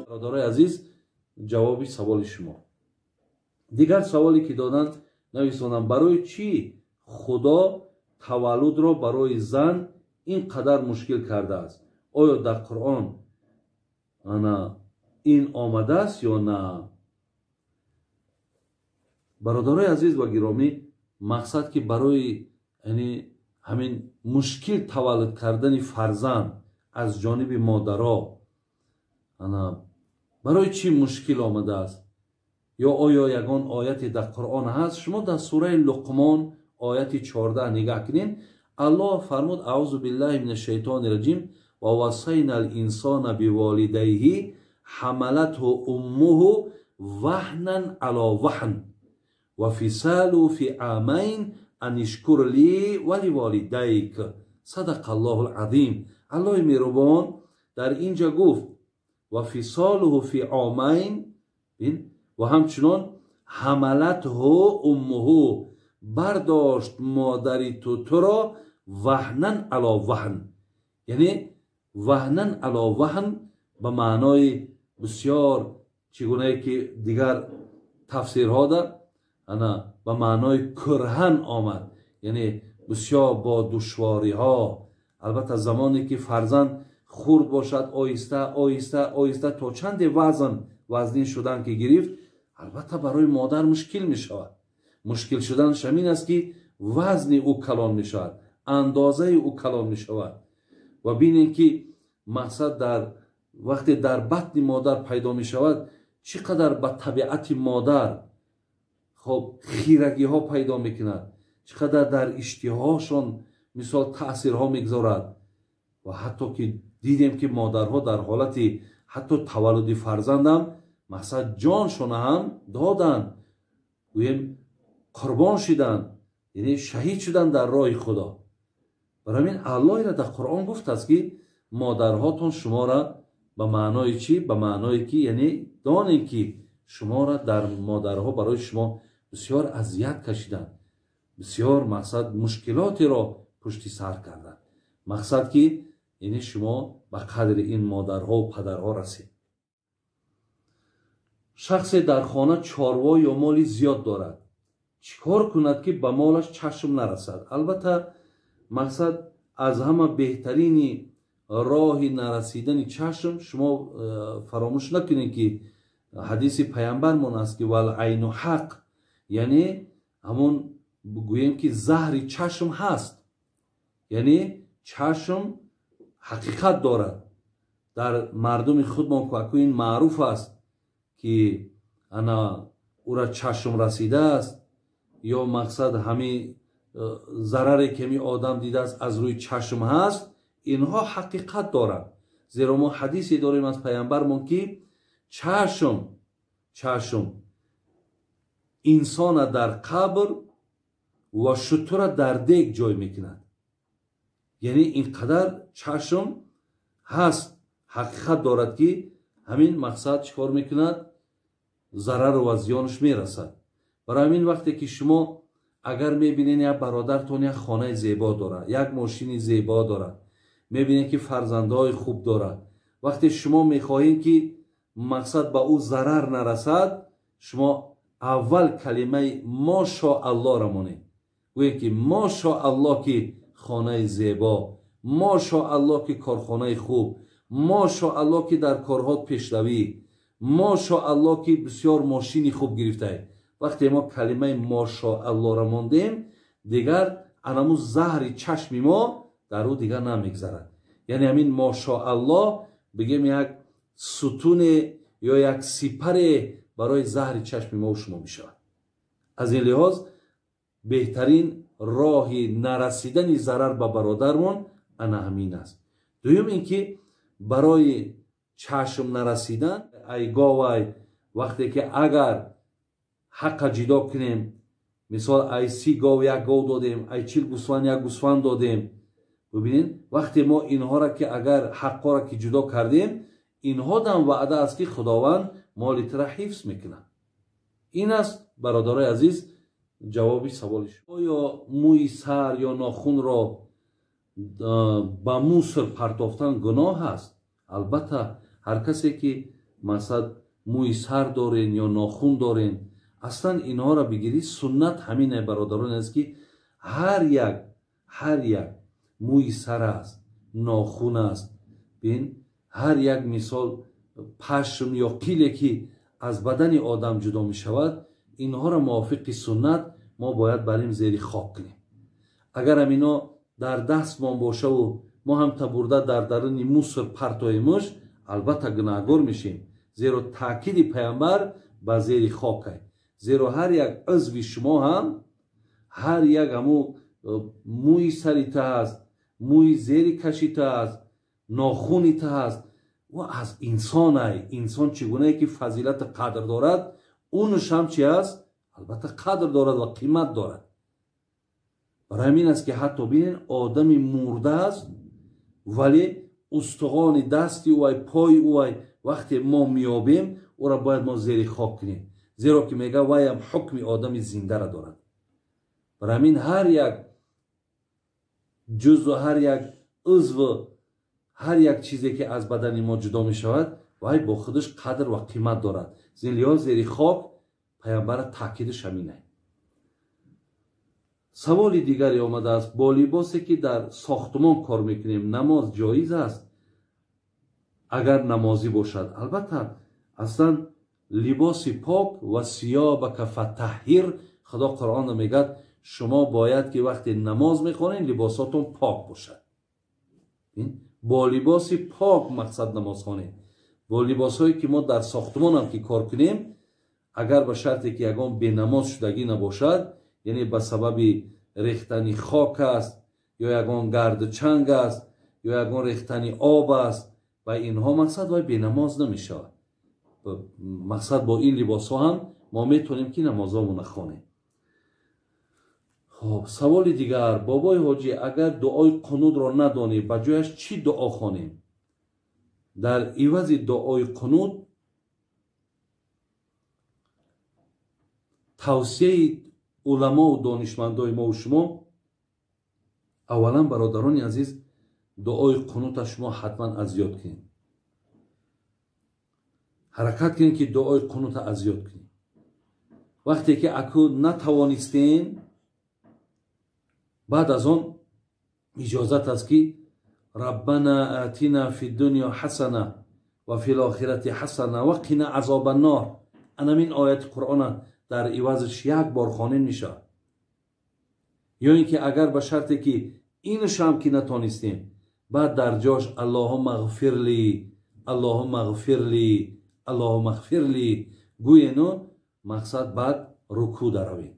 Бародарои азиз, ҷавоби саволи шумо. Дигар саволе ки доданд, нависонам: барои чӣ Худо таваллудро барои зан ин қадар мушкил кардааст? Оё дар Қуръон ана ин омадааст ё на? Бародарои азиз ва гиромӣ, мақсад ки барои яъне ҳамин мушкил таваллуд кардани фарзанд аз ҷониби модаро ана барои чӣ мушкил омадааст? Ё оё ягон ояте дар Қуръон ҳаст? Шумо дар сураи Луқмон ояти 14 нигаҳ кунед. Аллоҳ фармуд: аузу биллаҳи мин ашшайтони раҷим ва вассайна алинсона биволидайҳи ҳамалатҳу уммуҳу ваҳнан ало ваҳн ва фисалу фи амайн ан ишкур ли ва ливолидайк. Садақа Аллоҳу алазим. Аллоҳи меҳрубон дар инҷа гуфт ва фисолуҳу фи омайн, ва ҳамчунон ҳамалатҳу уммуҳу, бардошт модари ту туро ваҳнан ало ваҳн, яъне ваҳнан ало ваҳн ба маънои бисёр чӣ гунае ки дигар тафсирҳо да ана ба маънои кӯрҳан омад, яъне бисёр бо душвориҳо. Албатта замоне ки фарзанд хурд бошад, оҳиста оҳиста оҳиста то чанде вазн вазнин шудан ки гирифт, албатта барои модар мушкил мешавад. Мушкил шуданаш ҳамин аст ки вазни ӯ калон мешавад, андозаи ӯ калон мешавад. Ва бинем ки мақсад дар вақте дар батни модар пайдо мешавад, чӣ қадар ба табиати модар хоб хирагиҳо пайдо мекунад, чӣ қадар дар иштиҳошон мисол таъсирҳо мегузорад. Ва ҳатто ки дидем ки модарҳо дар ҳолати ҳатто таваллуди фарзандам мақсад ҷоншона ҳам доданд, гӯем қурбон шуданд, яъне шаҳид шуданд дар роҳи Худо. Барои ҳамин Аллоҳ ира дар Қуръон гуфтааст ки модарҳотон шуморо ба маънои чӣ? Ба маъное ки яъне донем ки шуморо дар модарҳо барои шумо бисёр азият кашиданд, бисёр мақсад мушкилотеро пушти сар карданд. Мақсад ки яъне шумо ба қадри ин модарҳо ва падарҳо расед. Шахсе дар хона чорво ё моли зиёд дорад, чӣ кор кунад ки ба молаш чашм нарасад? Албатта мақсад аз ҳама беҳтарини роҳи нарасидани чашм, шумо фаромӯш накунед ки ҳадиси паямбармон аст ки вал айну ҳақ, яъне ҳамон гӯем ки заҳри чашм ҳаст, яъне чашм ҳақиқат дорад. Дар мардуми худмон ку ин маъруф аст ки ана ура чашм расидааст, ё мақсад ҳами зараре ки ҳами одам дидааст аз рӯи чашм ҳаст, инҳо ҳақиқат доранд. Зеро мо ҳадисе дорем аз паямбармон ки чашм инсона дар қабр ва шутура дар дег ҷой мекунад. Яъне ин қадар чашм ҳаст, ҳақиқат дорад ки ҳамин мақсад чӣ кор мекунад? Зарару ва зиёнаш мерасад. Барои ҳамин вақте ки шумо агар мебинед як бародартон як хонаи зебо дорад, як мошини зебо дорад, мебинед ки фарзандҳои хуб дорад, вақте шумо мехоҳед ки мақсад ба ӯ зарар нарасад, шумо аввал калимаи мошоаллоҳро монед. Гӯед ки мошоаллоҳ ки хонаи зебо, мошоаллоҳ ки корхонаи хуб, мошоаллоҳ ки дар корҳо пешравӣ, мошоаллоҳ ки бисёр мошини хуб гирифтаед. Вақте мо калимаи мошоаллоҳро мондем, дигар анаму заҳри чашми мо дар ӯ дигар намегзарад. Яъне ҳамин мошоаллоҳ бигем як сутуне ё як сипаре барои заҳри чашми мо шумо мешавад. Аз ин лиҳоз беҳтарин роҳи нарасидани зарар ба бародармон ана ҳамин аст. Дуюм ин ки барои чашм нарасидан, ай говай вақте ки агар ҳаққа ҷидо кунем, мисол ай 30 гов як гов додем, ай 40 гӯсфанд як гӯсфанд додем, бибинед вақте мо инҳоро ки агар ҳаққоро ки ҷудо кардем, инҳо дам ваъда аст ки Худованд моли тура ҳифз мекунад. Ин аст бародарои азиз ҷавоби саволи шумо. Оё мӯи сар ё нохунро Ба мусор партофтан гуноҳ аст. Албатта, ҳар касе ки масалан мӯи сар дорен ё нохун дорен, аслан инҳоро бигирӣ, суннат ҳамине, бародарон, аст ки ҳар як мӯи сар аст, нохун аст, бин, ҳар як мисол пашм ё қиле ки аз бадани одам ҷудо мешавад, инҳоро мувофиқи суннат мо бояд барим зери хок кунем. Агар ҳамино дар дастмон бошаву мо ҳам табурда дар даруни мусор партоемуш, албатта гунаҳгор мешем, зеро таъкиди пайғамбар ба зери хок ай. Зеро ҳар як узви шумо ҳам, ҳар як ҳаму мӯи сари та аст, мӯи зери каши та аст, нохуни та аст, ва аз инсон ай. Инсон чӣ гунае ки фазилати қадр дорад, унуш ҳам чи аст? Албатта қадр дорад ва қимат дорад. Барои ҳамин аст ки ҳатто бинед, одами мурда аст, вале устухони дасти ӯ ай, пои ӯ ай, вақте мо меёбем, ӯро бояд мо зери хок кунем, зеро ки мега вайам ҳукми одами зиндара дорад. Барои ҳамин ҳар як ҷузъу ҳар як узву ҳар як чизе ки аз бадани мо ҷудо мешавад, вай бо худаш қадр ва қимат дорад. Зин лиҳоз зери хок пайғамбара таъкидаш ҳаминае. Саволи дигаре омадааст: бо либосе ки дар сохтмон кор мекунем, намоз ҷоиз аст агар намозӣ бошад? Албатта, аслан либоси пок ва сиёбака фатаҳҳир, Худо Қуръонро мегӯяд, шумо бояд ки вақте намоз мехонед либосотон пок бошад. Бо либоси пок мақсад намоз хонед. Бо либосҳое ки мо дар сохтмонам ки кор кунем, агар ба шарте ки ягон бенамоз шудагӣ набошад, яъне ба сабаби рехтани хок аст ё ягон гарду чанг аст ё ягон рехтани об аст, ба инҳо мақсад вай бенамоз намешавад. Мақсад бо ин либосҳо ҳам мо метавонем ки намозҳомонро хонем. Хоб, саволи дигар: бобои ҳоҷӣ, агар дуои қунудро надонем, ба ҷояш чӣ дуо хонем? Дар ивази дуои қунуд тавсияи уламову донишмандои мову шумо, аввалан, бародарони азиз, дуои қунута шумо ҳатман аз ёд кунед. Ҳаракат кунед ки дуои қунута аз ёд кунед. Вақте ки аку натавонистен, баъд аз он иҷозат аст ки раббана атина фи дунё ҳасана ва фи лохирати ҳасана ва қина азоба нор, анамин ояти Қуръона дар ивазаш як бор хонем мешавад. Ё ин ки агар ба шарте ки инашам ки натонистем, баъд дар ҷош аллоҳумма ғфир ли, аллоҳумма ғфир ли, аллоҳумма ғфир ли гӯену мақсад баъд рукӯ даравем.